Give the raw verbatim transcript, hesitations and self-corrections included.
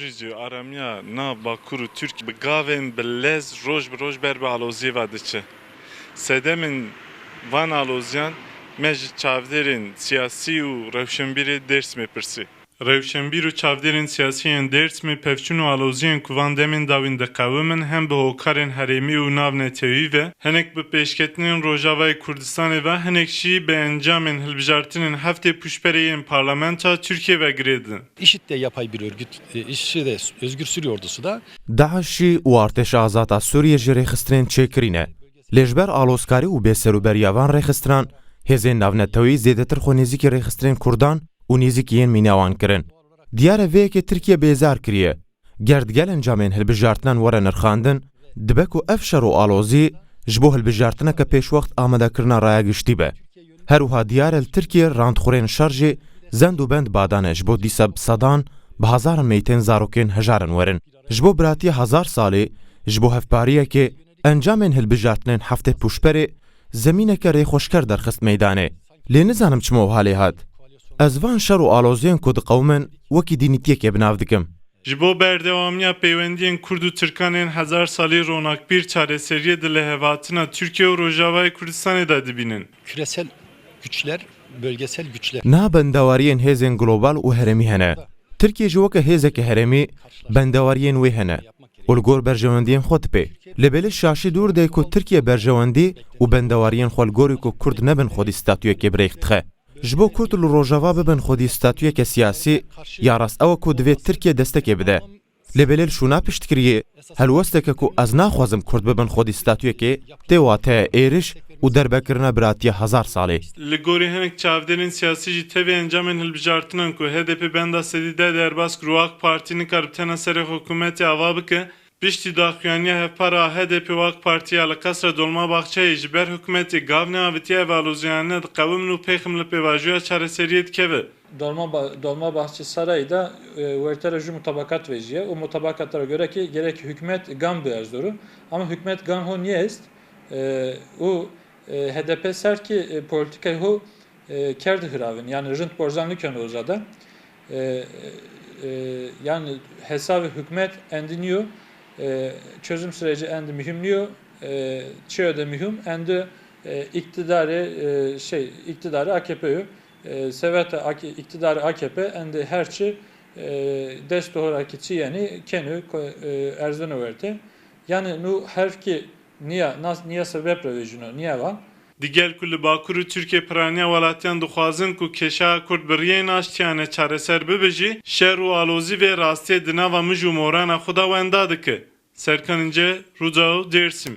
Jî aramiya nav Bakur û Tirkiye bi gavên bi lez roj bi roj ber bi aloziyê ve diçe. Sedemên van aloziyan me ji çavdêrên siyasî û rewşenbîrê Dêrsimê pirsî. Rewşenbîr û çavdêrên siyasî yên Dêrsimê pevçûn û aloziyên ku van demên dawîn diqewimin hem bi hokarên herêmî û navnetewî ve, hinek bi pêşketinên Rojavayê Kurdistanê ve, hinek jî bi encamên hilbijartinên heftê pûşberê yên parlamentoya Tirkiye ve girêdin. IŞİD de yapay bir örgüt, e, IŞİD de Özgür Suriye Ordusu da. DAIŞ jî û Artêşa Azad a Sûriyê jî rêxistinên çêkirî ne. Lê ji ber alozkarî û bêserûberiya van rêxistinan, hêzên navnetewî zêdetir xwe nêzîkî rêxistinên Kurdan û nêzîkî yên mîna wan kirin. Diyar e vê yekê Tirkiye bêzar kiriye. Ger digel encamên hilbijartinan were nirxandin, dibe ku ev şer û alozî ji bo hilbijartineke pêşwext amadekirina raya giştî be. Her wiha diyar e li Tirkiye randxurên şer jî zend û bend badane ji bo dîsa bi sedan, bi hezaran meytên zarokên hejaran werin. Ji bo biratiya hezar salî, ji bo hevpariyekê, encamên hilbijartinên heftê pûşberê zemîneke rêxweşker derxist meydanê. Lê nizanim çima wiha lê hat. Ez van şer û aloziyên ku diqewimin wekî dînîtiyekê bi nav dikim. Ji bo berdewamiya peywendiyên Kurd û Tirkan ên hezar salî ronakbîr çareseriyê di lihevhatina Tirkiye û Rojavayê Kurdistanê de dibînin. Küresel güçler, bölgesel güçler. Niha bendewariyên hêzên global û herêmî hene. Tirkiye jî weke hêzeke herêmî bendewariyên wê hene û li gor berjewendiyên xwe dipê. Lê belê şaşî dûr de ku Tirkiye berjewendî û bendewariyên xwe li gorî ku Kurd nebin xwedî statuyekê bi rêk dixe. Ji bo Kurd li Rojava bibin xwedî statuyeke siyasî, ya rast ew e ku divê Tirkiye destekê bide. Lê belê li şûna piştgiriyê, helwesteke ku ez naxwazim Kurd bibin xwedî statuyekê, tê wateya êriş û derbekirina biratiya hezar salê. Li gorî hinek çavdêrên siyasî jî tevî encamên hilbijartinan ku H D P benda sedî deh derbas kir û AK Partî nikaribe tena serê hikûmetê ava bike, piştî daxuyaniya hevpar a H D P û AK Partî ya li Qesra Dolmabahçeyê ji ber hikûmetê gav neavitiye ev aloziyane diqewimin û pêxim li pêvajoya çareseriyê dikeve. Dolmaba-, Dolmabahçe Sarayı da, e, wertera jû mutabakat vejîye. O mutabakata göre ki gerek hükümet gam bi ez doru. Ama hükümet gam ho niye est? E, u, e, H D P ser ki, e, politikayê ho, e, kerd hiravin. Yani rind borzan nikeno zade. E, e, yani hesabı hükümet endi niyo. E, çözüm süreci endi mühim niyo. E, çiyo de mühim endi, e, iktidarı, e, şey, iktidarı A K P yo. E, seveta A K, iktidarı A K P endi her çi, e, dest dohora ki çi yani kenü ko-, e, erzunu werte. Yani nu herf ki niya, nas, niya sebep re vejino, niya van. Digel ku li Bakur û Tirkiye piraniya welatiyan dixwazin ku kêşeya Kurd bi riyên aştiyane çareser bibe jî, şer û alozî vê rastiyê di nava mij û morana xwe de wenda dike. Serkan Înce, Rûdaw, Dêrsim.